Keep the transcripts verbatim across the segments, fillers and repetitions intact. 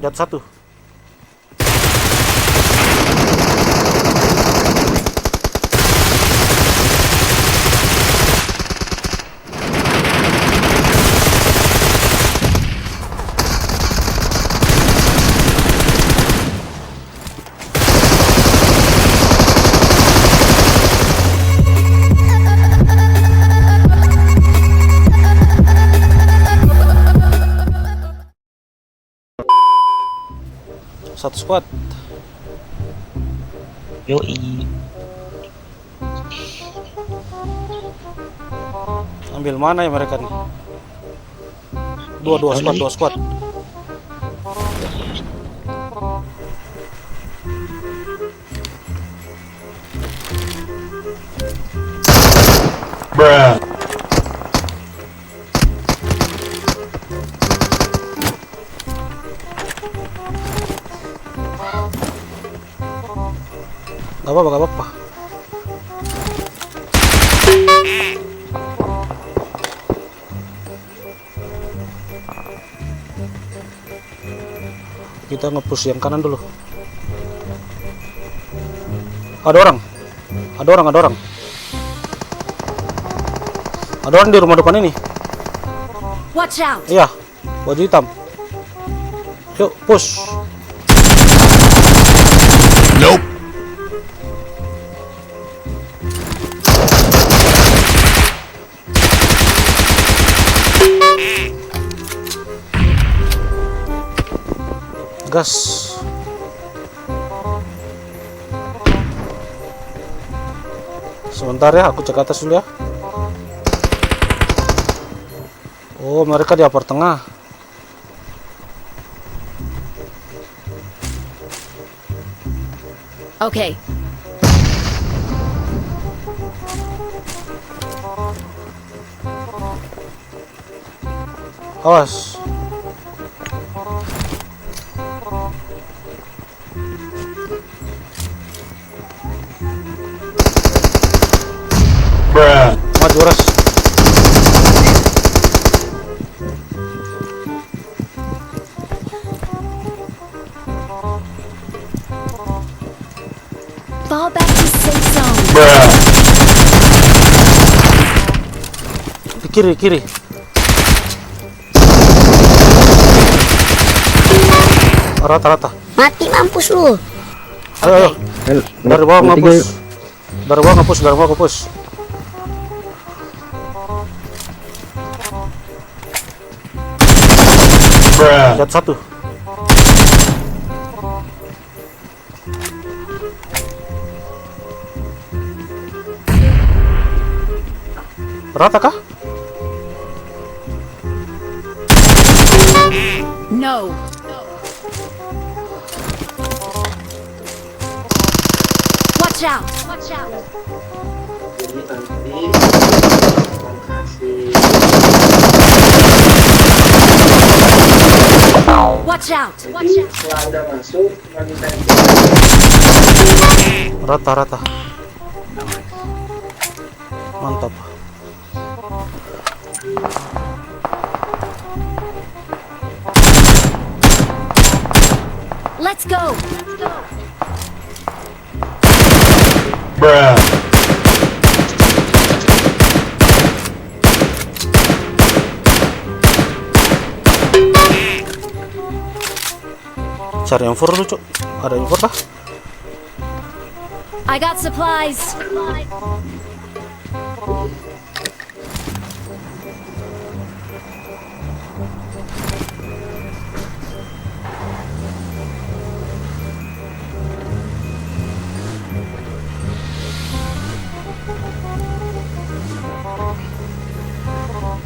Jatuh satu. Satu squad. Yoi. Ambil mana ya mereka nih? Dua, dua squad, dua squad. Bruh. Gak apa-apa, gak apa-apa. Kita nge-push yang kanan dulu. Ada orang. Ada orang, ada orang. Ada orang di rumah depan ini. Watch out! Iya, baju hitam. Yuk, push. Nope. Gas. Sebentar ya, aku cek atas dulu ya. Oh, mereka di apartemen tengah. Oke. Awas. Bruh. Maju, Ras. Fall back to safe zone. Bruh. Di kiri, kiri. Rata, rata. Mati mampus lu. Ayo, ayo. Oke. Dari bawah mampus. Dari bawah nge-push, dari bawah nge-push. Bruh. Jatuh satu. Rata kah? No. Watch out! Watch out! Jadi, nanti kasih Watch out! Jadi, setelah Anda masuk, cuma minta izin. Rata, rata. Mantap. Let's go! Bruh. Cari M four dulu, Cok. Ada M four kah? I got supplies.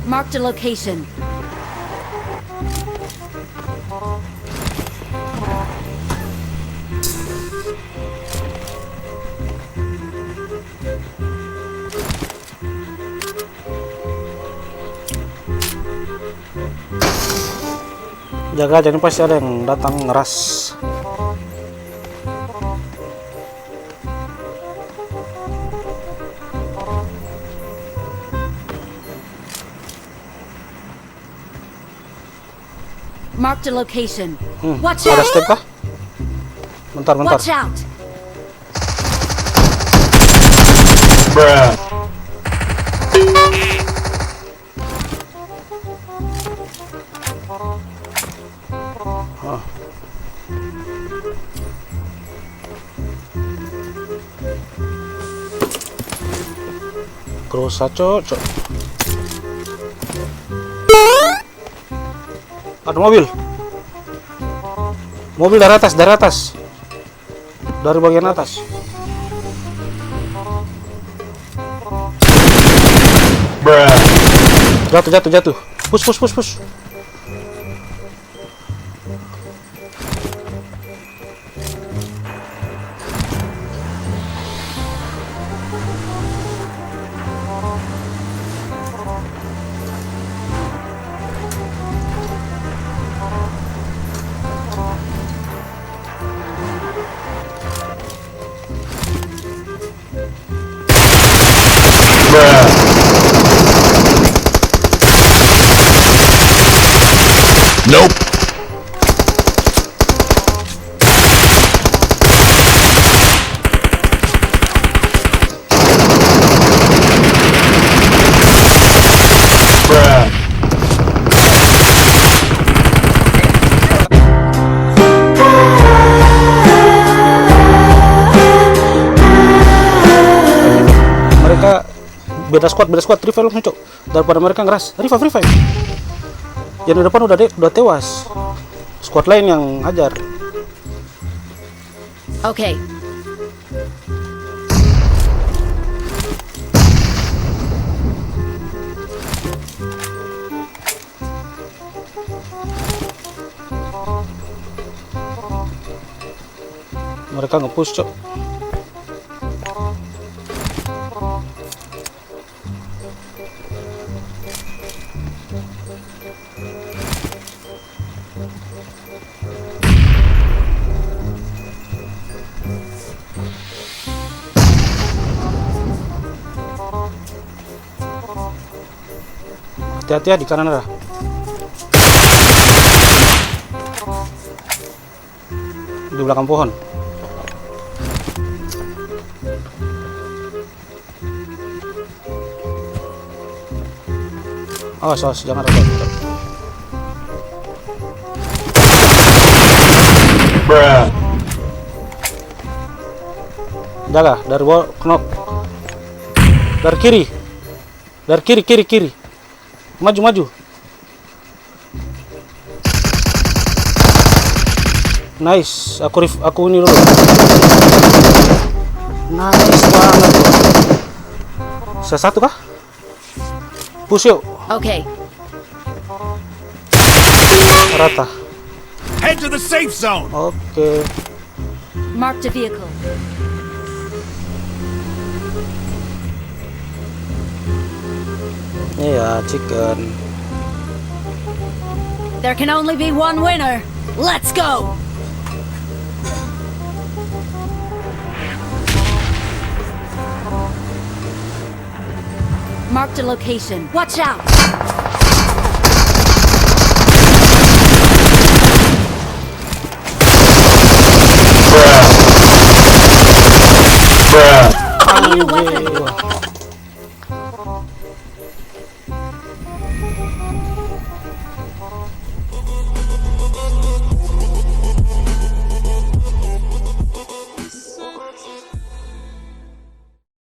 Marked a location. Jaga aja, ini pasti ada yang datang ngeras. Marked a location. Hmm, watch out! Ada step kah? Bentar, bentar. Watch out! Ah. Grosa, cocok. Ada mobil. Mobil dari atas, dari atas. Dari bagian atas. Jatuh, jatuh, jatuh. Push, push, push, push. Nope. Mereka beda squad, beda squad, revive langsung, cok. Daripada mereka ngeras, revive, revive. Yang di depan udah de-, udah tewas. Squad lain yang hajar. Oke. Mereka nge-push, cok. Hati-hati ya, di kanan ada. Di belakang pohon. Awas, awas, jangan ada. Jaga, dari bawah, knock. Dari kiri. Dari kiri, kiri, kiri. Maju, maju. Nice, aku ref-, aku ini dulu. Nice banget. Sisa satu kah? Push yuk. Oke. Rata. Head to the safe zone. Oke. Marked a vehicle. Iya, chicken. There can only be one winner. Let's go! Marked a location. Watch out!